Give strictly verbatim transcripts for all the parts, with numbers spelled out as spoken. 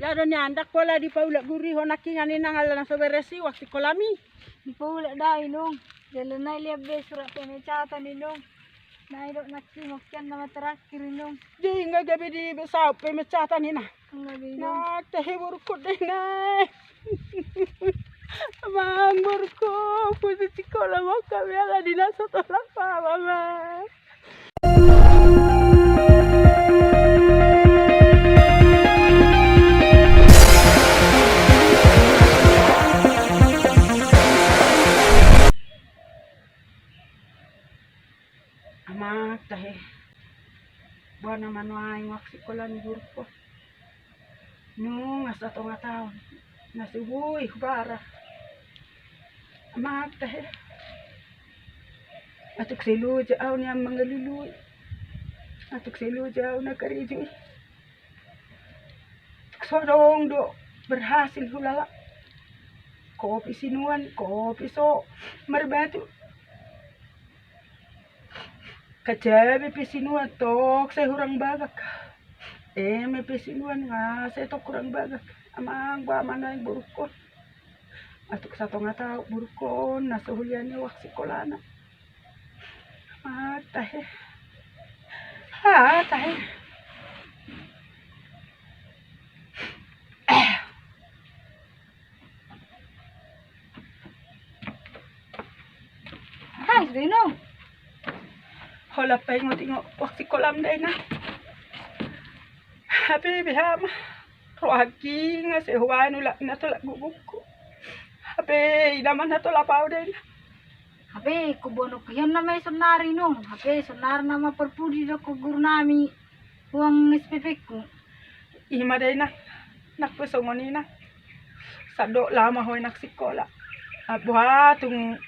Ia do nian, ndang pola dipaulak guru i ho nangkiningan, inang, ala na so beres i uang sikolam i. Dipaulak da, inong. Jala na i liat be surat pemecatan, inong. Na i do nangkin, hokian nama terakhir, inong. Jadi nga gabe disaut pemecatan, inang? Nga gabe, inong. Nga tahe borukku da, inang. Amang, borukku, putus sikola ma hami ala di na so tolap, amang. Amang, tahe. Boha nama nuaeng uang sikola ni borukku. Nunga satonga taon na so boi hubara. Amang, tahe. Atik sai loja au nian mangalului. Atik sai loja au na karejo i. So adong do berhasil hulala. Kopi sinuan, kopi so marbatu. Kajabi pe sinuan, tong sai hurang bagak. Eme pe sinuan, nga sai tong hurang bagak. Amang, boha ma nuaeng borukku. Atik satonga taon borukku na so hulia ni uang sikolana. Ah, tahe. Ah, tahe. Hai, Rino. Holan paingot-ingot uang sikolam da, inang. Hape beha ma rohangki, nga sai hubaen ulak na tolap gugukku. Hape ida ma na tolap au da, inang. Hape ingkon boanonku hian nama i saonari, inong. Hape saonari nama parpudi do ho guru nami uang S P P-ku. I ma da, inang, nang pe songon i, inang. Sandok laho ma ho, inang, sikola. Boha tung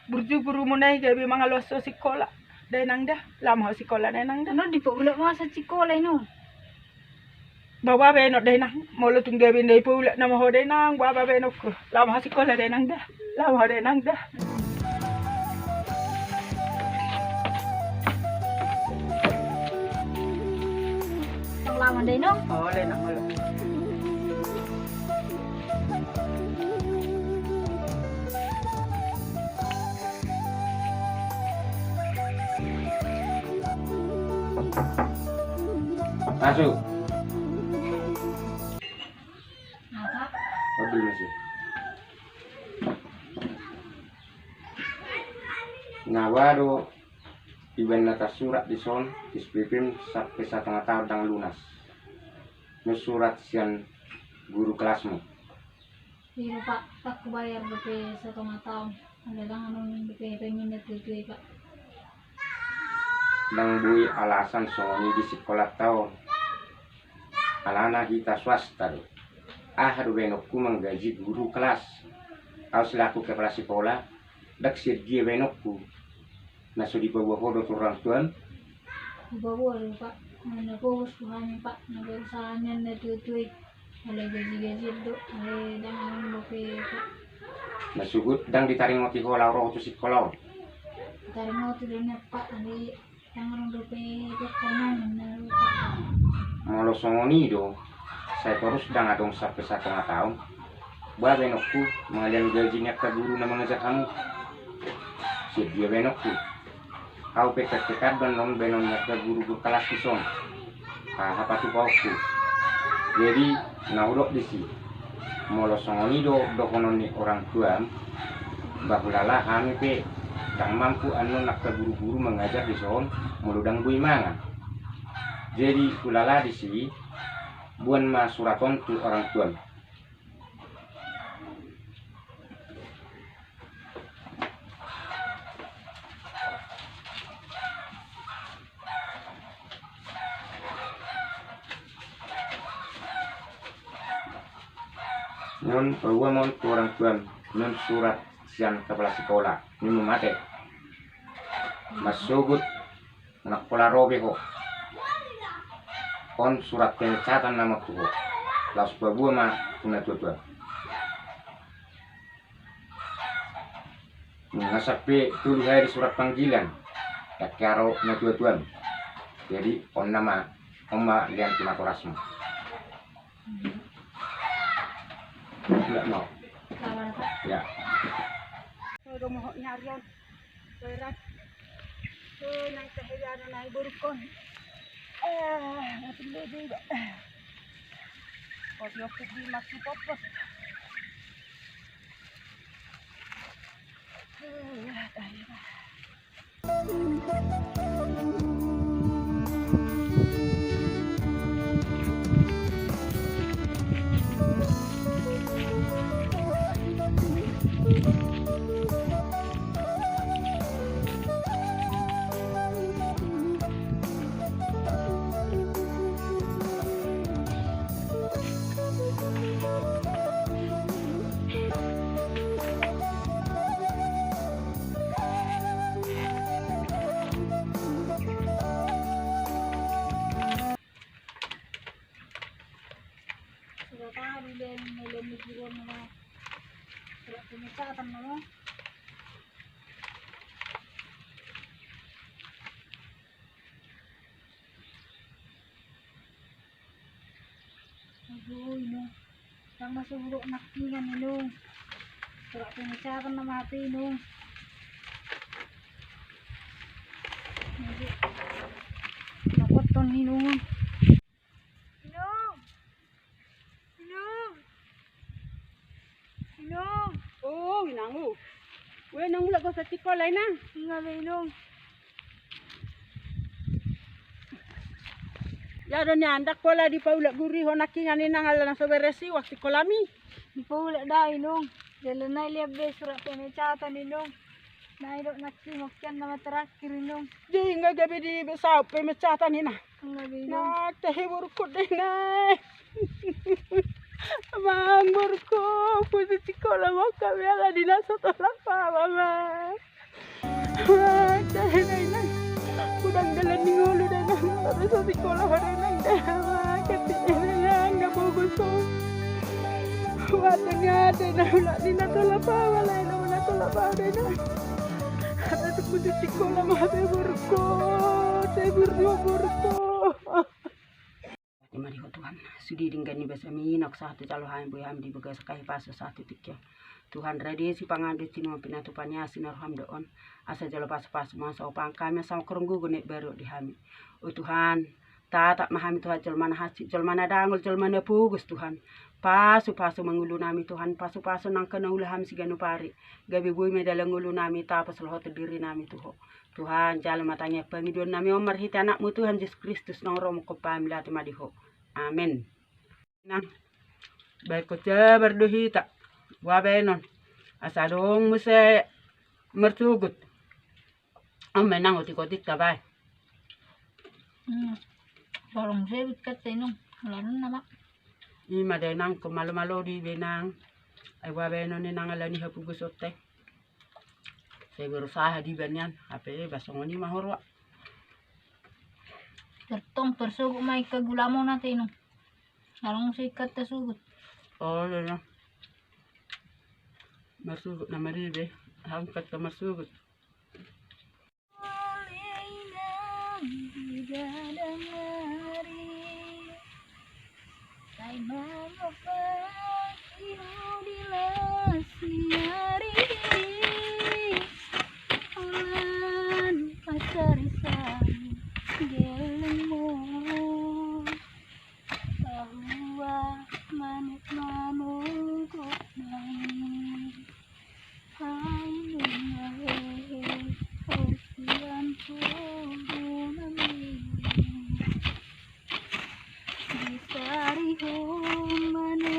burju gurumuna i gabe mangaloas ho sikola da, inang, da. Laho ma ho sikola da, inang, da. Annon dipaulak ma ho sikola, inong. Boha baenonku da, inang, molo tung gabe ndang dipaulak nama ho da, inang, boha baenonku. Laho ma ho sikola da, inang, da. Laho ma ho da, inang, da. Tong laho ma da, inong. Olo, inang, olo. Masuk. Apa? Mobil masuk. Na boha do ibaen na tarsurat dison, S P P-m sampe satonga taon ndang lunas. Nunga surat sian guru kelasmu. Iya, Pak. Pak, kubayar dope satonga taon. Alai ndang adong dope paimaon ni natuatua i, Pak. Ndang boi alasan songon i di sikolanta on. Alana hita swasta do. Aha do baenonku manggaji guru kelas? Au selaku kepala sikola, ndang sian dia baenonku. Na so dipaboa ho do tu orang tuam? Dipaboa do, Pak. Na pogos do hami, Pak, na berusaha nian natuatua i. Alai gaji-gajian do, alai ndang adong dope, Pak. Na suhut ndang ditaringoti ho laho ro tu sikola on? Ditaringoti do nian, Pak, alai ndang adong dope, Pak, paimaon na, Pak. Molo songon i do, sai torus ndang adong sampe satonga taon, boha baenonku mangalean gaji ni angka guru na mangajar hamu? Sian dia baenonku? Au pe tekad-tekad do annon baenon ni angka guru-guru kelas dison. Aha patupaonku? Jadi na hudok disi, molo songon i do dohonon ni orang tuam, ba hulala hami pe ndang mampu annon angka guru-guru mangajar dison molo ndang boi mangan. Jadi hulala disi, boan ma surat on tu orang tuam. Nunga paboa ma on tu orang tuam, nunga surat sian kepala sikola, nunga mate. Masogot. Nang pola ro be ho. On surat pemecatan nama tu ho. Laos paboa ma tu natuatua. Nunga sampe tolu hali surat panggilan. Ndang hea ro natuatuam. Jadi on nama, on ma lean tu natorasmu. Lawan apa? Ya. Udah mohok nyarian. Berat. Eh, nang tehe ada nai borukon. Ah, mati dulu juga. Kopi opi di mati popos. Eh, ya, dah, ya, dah. Sudah tahu di dalam, dalam liburan nama. Surat pemecatan nama. Aduh, inong. Ndang masuk buruk nakkingan, inong. Surat pemecatan nama hp, inong. Jadi, dapat ton, inong. Inong. Inong. Inong. Oh, inang, oh. Weh, nang mulak ho sikola, inang. Nga be, inong. Ya do nian, ndang pola dipaulak guru i ho nakkingan, inang, ala na so beres i waktu sikolami. Dipaulak da, inong. Jala nai liat be surat pemecatan, inong. Nai do nakkingan, nama terakhir, inong. Jadi nga gabe di be saut pemecatan, inang. Nga be, inong. Nga tehe borukon da, inang. Amang borukon, putus sikola ma hami ala ni na so tolap hami, amang. Amang, tehe da, inang. Godang dalan ni ngolu da, inang. Ala so sikola ho da, inang, da, amang. Kati da, inang, na bogus ho. Wah, ternyata, inang, ala ni na tolap hami, ala ni na tolap hami da, inang. Ala so putus sikola ma hami, borukon. Tehe borukon, borukon. Ima di ho Tuhan, sude denggan ni basami, naung sahat tu jolo hami, boi hami di bagasan hahipason sahat tu tingki on. Tuhan, rade sipanganon dohot sinuan, pinatupa ni asi ni roham do on. Asa jala pasupasu ma asa hupangan hami, asa mangkorhon gogo na imbaru di hami. O Tuhan, tatap ma hami Tuhan, jolma na hansit, jolma na dangol, jolma na pogos Tuhan. Pasupasu ma ngolunami Tuhan, pasupasu nang angka na ula hami siganup ari. Gabe boi ma dalan ngolunami, tapos dohot dirinami tu ho. Tuhan, jalo ma tangiang pangidoannami on marhite Anakmu Tuhan Jesus Kristus, naung ro mangkophop hami, laho ma di ho. Amen. Nang, baen ho sabar do hita. Boha baenon? Asa adong muse marsogot. On ma, inang, otik-otik tabaen. Hmm. Borong sebut kata, inang. Lalu nama? Ima da, inang, ingkon malo-malo do iba, inang. Ai boha baenon, inang, ala ni hapogoson ta i. Sai berusaha do iba nian, hape ba songon i ma ho roha. Tertong tersogot ma ingkon gulamu na, inang. Adong muse ingkon tasogot. O, iya, iya. Marsogot nama iba, adong ingkon tamarsogot. Sai mangopaki ho di las ni ari, holan pasarisan gellengmu. Bahwa manik manungkuk nai. Hai nunga hehe, o sian pogu nami. Di sari ho mana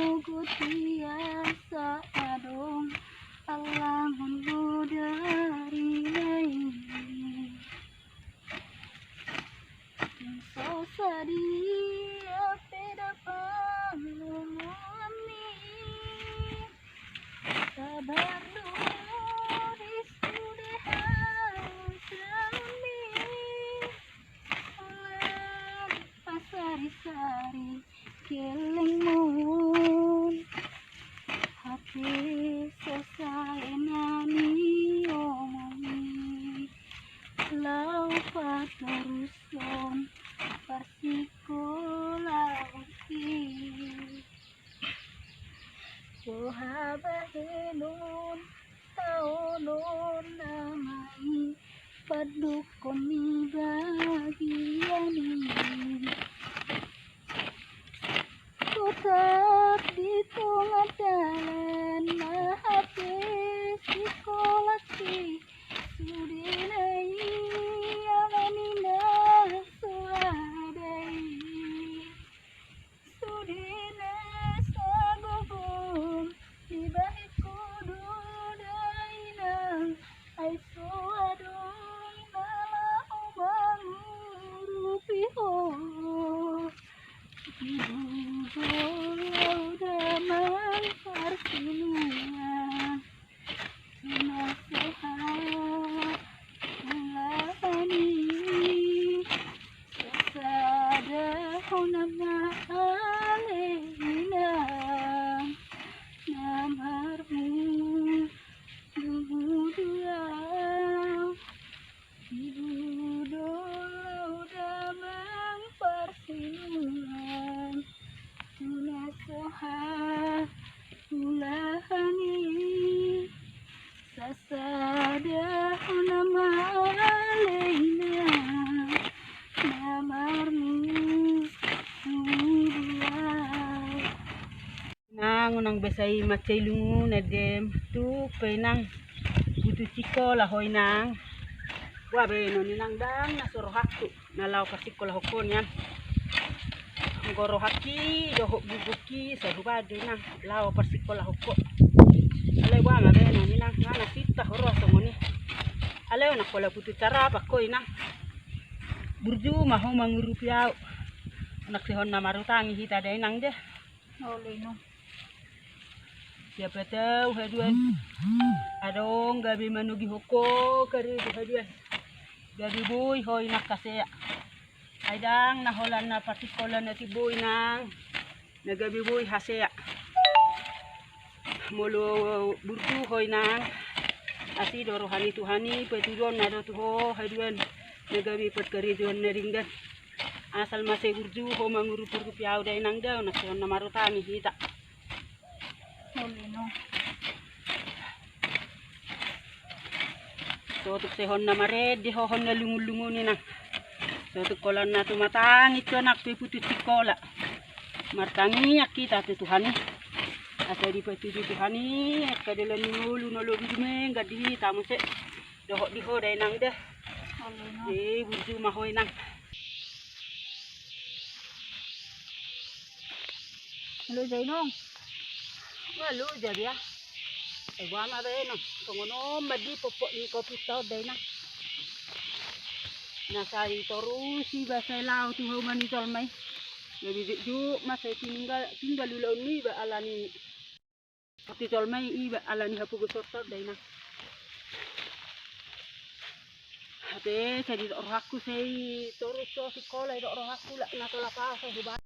Boha bahenon, taonon nama i, pandokkon ni bagian i. Totap di tonga dalan ma hape sikolasi, sude na i amang inang so ada i. Sude na sagogo dibahen ho do dainang, ai so adong na laho mangurupi ho. Di budo laho damang parsinuan, tu na so hahulahan i. Sasada ho nama ale inang, na marmudua. Di budo laho damang parsinuan, tu na so hahulahan i. Sasada ho nama ale inang, na marmudua. Inang, unang basa i mansai lungun adem, tung pe inang, putus sikola ho inang. Boha bahenon inang, ndang na so rohangku na laho parsikolahon ho nian. Anggo rohangki dohot gugungki sai hubahen do inang laho parsikolahon ho. Alai boha ma bahenon inang, nga na sitah roha songon i. Alai unang pola putus harapan ho inang. Burju ma ho mangurupi au. Unang sai hon na marutangi hita da inang de. Olo inang. Siapa tahu haduan adong gabe manogihon ho karejo haduan. Gabe boi ho inang hasea. Ai ndang na holan na parsikola na timbo inang, na gabe boi hasea. Molo burju ho inang, asi do roha ni Tuhan i, patudonna do tu ho haduan na gabe parkarejoan na denggan. Asal ma sai burju ho mangurupi-urupi au da inang da, unang sai hon na marutangi hita. Olo inang. Sotung sai hon na marende ho, hon na lungun-lungun inang. Sotung holan na tumatangis ho anak pe putus sikola. Martangiang hita tu Tuhan i. Asa dipatuju Tuhan i angka dalan ni ngolu na lobi dumenggan di hita muse dohot di ho da inang da. Olo inang. Eh, burju ma ho inang. Loja inang. Wah, loja dia. Eh, boha ma bahenon, songon on ma di pompok ni kopinta on da inang. Na sai torus iba sai laho tu hauma ni jolma i. Gabe jotjot ma sai tininggal, tinggal ulaon ni iba alani. Ti jolma i iba alani hapogoson on da inang. Hape sai didok rohangku sai torus so sikola i dok rohangku, lak na tolap au sai hubahen.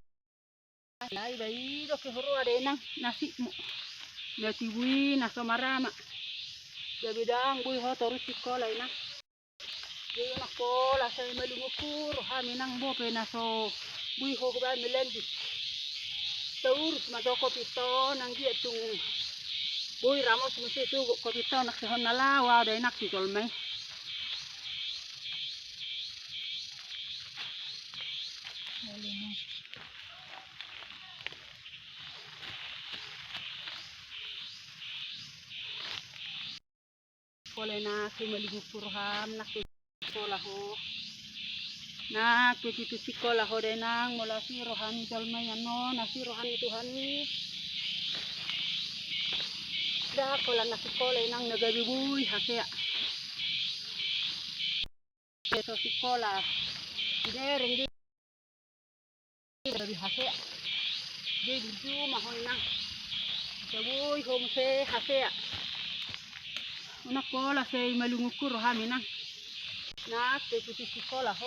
Ai iba i do ke huroha da inang nasibmu. Na timbo i na so marama. Gabe ndang boi ho torus sikola inang. Jadi unang pola sai malungun roham inang, bope na so boi ho hubahen melanjut. Taurus ma jo kopinta on, anggiat tung boi ramos muse sogot kopinta on, unang sai hon na laho au da inang tu jolma i. Pola na sai malungun roham, nang pe sikola ho. Nang pe putus sikola ho da inang, molo asi roha ni jolma i annon, asi roha ni Tuhan i. Ndang holan na sikola inang na gabe boi hasea. Sai so sikola. Ibereng di. Gabe hasea. Jadi burju ma ho inang. Sai boi ho muse hasea. Unang pola sai malungun roham inang. Nang pe putus sikola ho.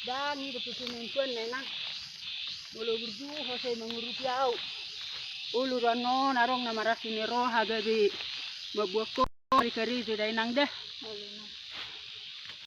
Ndang i do putus ni Tuhan na inang. Molo burju ho sai mangurupi au. Olo do annon adong na marasi ni roha gabe mamboan ho di karejo da inang da. Olo inang.